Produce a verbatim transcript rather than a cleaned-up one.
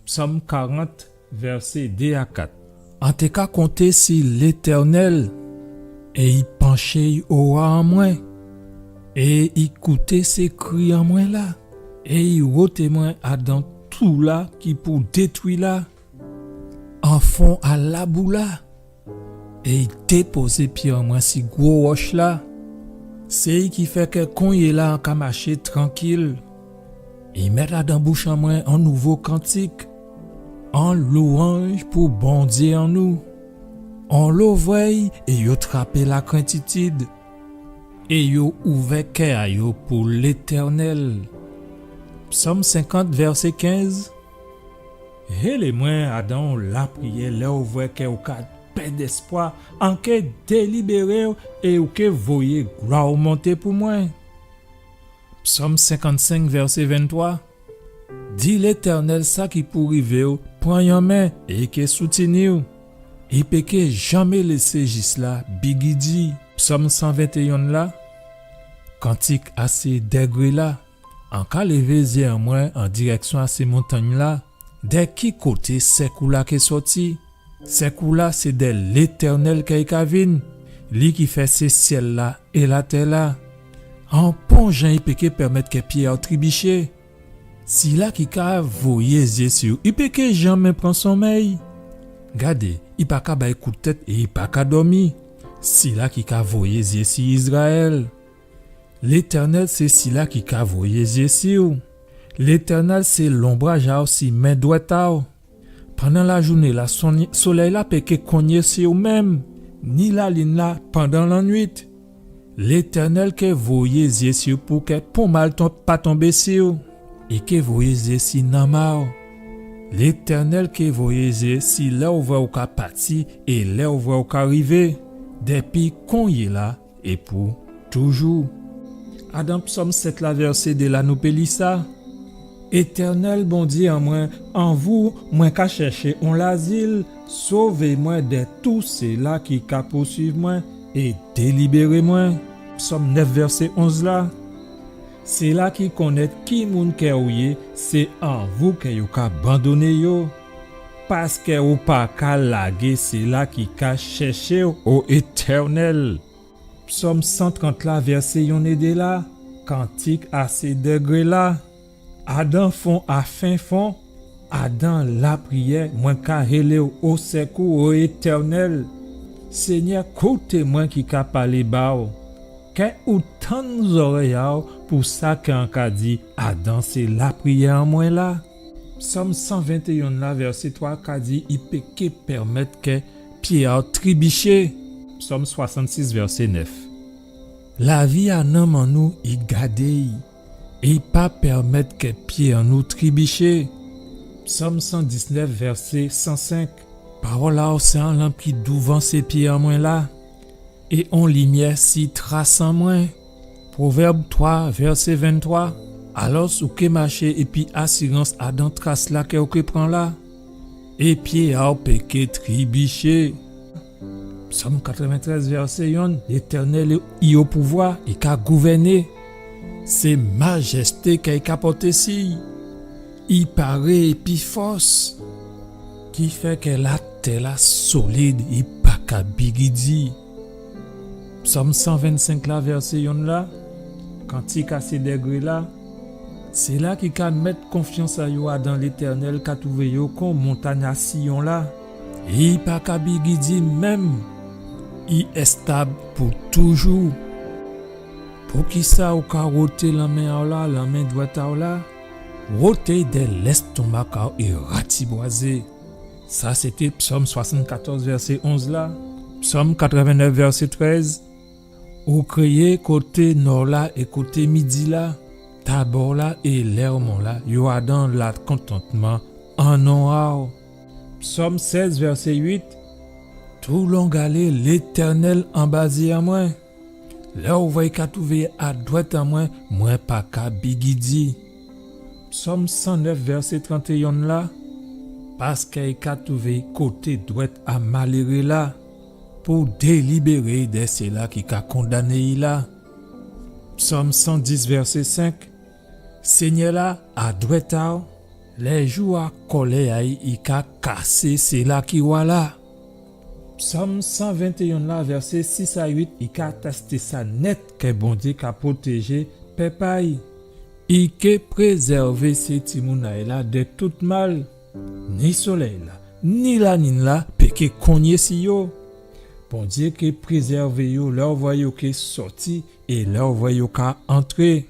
Psòm karant, vèsé dé a kat. An té ka konté si Létènèl, é i panché'y owa an mwen, é i kouté sé kri an mwen la, é i woté mwen adan tou la ki pou détwi la, an fon a labou la, é i dépozé pyé an mwen si gwo wòch la. Sé i ki fè kè konyéla an ka maché trankil. I mèt adan bouch an mwen on nouvo kantik, on louwanj pou Bondyé an nou. Onlo vwè'y é yo trapé lakrentitid, é yo ouvè kè a yo pou Létènèl. Psòm senkant, vèsé kenz. Hélé mwen adan on lapriyè lè ou vwè kè ou ka pèd èspwa, an ké délibéré'w é ou ké voyé glwa ou monté pou mwen. Psòm senkant-senk, vèsé venntwa. Di Létènèl sa ki pou rivé'w, pran'y an men é i ké soutini'w. I pé ké janmé lésé jis la bigidi. Psòm san ventéyen la, kantik a sé dégré la. An ka lévé zyé an mwen an dirèksyon a sé montangn la. Dè ki koté sèkou la ké sòti? Sèkou la sé dè Létènèl kè i ka vin, li ki fè sé syèl la é latè la. An pon jan i pé ké pèmèt kè pyé a'w tribiché. Sila ki ka voyé zyé si'w, i pé ké janmé pran sonmèy. Gadé, i pa ka bay kout tèt é i pa ka dòmi. Sila ki ka voyé zyé si Izrayèl. Létènèl sé sila ki ka voyé zyé si'w. Létènèl sé lonbraj a'w si men dwèt a'w. Pandan lajouné la, sonn-, solèy la pé ké konyé si'w menm, ni lalin la pandan lannuit. Létènèl ké voyé zyé si'w pou kè pon mal ton-, pa tonbé si'w. I ké voyé zyé si nanm a'w. Létènèl ké voyé zyé si lè ou vwè ou ka pati é lè ou vwè ou ka rivé. Dèpi konyéla é pou toujou. Adan Psòm sèt la, vèsé dé la, nou pé li sa. Étènèl Bondyé an mwen, an vou mwen ka chèché on lazil, sové mwen dè tou sila ki ka pousuiv mwen é délibéré mwen. Psòm nèf, vèsé onz la. Sila ki konnèt ki moun kè ou yé, sé an vou kè yo ka bandoné yo, paskè ou pa ka lagé sila ki ka chèché'w, o Étènèl. Psòm san trant la, vèsé yonn é dé la, kantik a sé dégré la. Adan fon a fen fon, adan lapriyè, mwen ka hélé'w o sèkou, o Étènèl. Senyè, kouté mwen ki ka palé ba'w. Kè ou tann zòrèy a'w pou sa kè an ka di adan sé lapriyè an mwen la. Psòm san ventéyen la, vèsé twa ka di, i pé ké pèmèt kè pyé a'w tribiché. Psòm swasannsis, vèsé nèf. Lavi a nanm an nou, i gadé'y, é i pa pèmèt kè pyé an nou tribiché. Psòm san disnèf, vèsé san senk. Pawòl a'w sé on lanp ki douvan sé pyé an mwen la, é on limyè si tras an mwen. Pwovèb twa, vèsé venntwa. Alòs, ou ké maché épi asirans adan tras la kè ou ké pran la, é pyé a'w pé ké tribiché. Psòm katrèventrèz, vèsé yonn. Létènèl i o pouvwa, i ka gouvèné. Sé majèsté kè i ka pòté si'y. I paré épi fòs, ki fè kè latè la solid, i pa ka bigidi. Psòm san vennsenk la, vèsé yonn la, kantik a sé dégré la. Sila ki ka mèt konfyans a yo adan Létènèl ka twouvé yo kon montangn a Siyon la. I pa ka bigidi menm, i èstab pou toujou. Poukisa ou ka woté lanmen a'w la, lanmen dwèt a'w la? Woté'y dè lèstomak a'w é ratibwazé. Sa sété Psòm swasannkatòz, vèsé onz la. Psòm katrèvennèf, vèsé trèz. Ou kréyé koté nò la é koté midi la, Tabò la é Lèwmon la, yo adan lakontantman an non a'w. Psòm sèz, vèsé uit. Toulongalé, Létènèl anba zyé an mwen. Lè ou vwè i ka twouvé a dwèt an mwen, mwen pa ka bigidi. Psòm san nèf, vèsé trantéyonn la. Paskè i ka twouvé koté dwèt a maléré la, pou délibéré dè sila ki ka kondané'y la. Psòm san dis, vèsé senk. Senyè la a dwèt a'w, Lè jou a kòlè a'y i ka kasé sila ki wa la. Psòm san ventéyen la, vèsé sis a uit, i ka atèsté sa nèt kè Bondyé ka pwotéjé pèp a'y. I ké prézèvé sé timoun a'y la dè tout mal. Ni solèy la, ni lalin la pé ké kongné si yo. Bondyé ké prézèvé yo lè ou vwè yo ké sòti é lè ou vwè yo ka antré.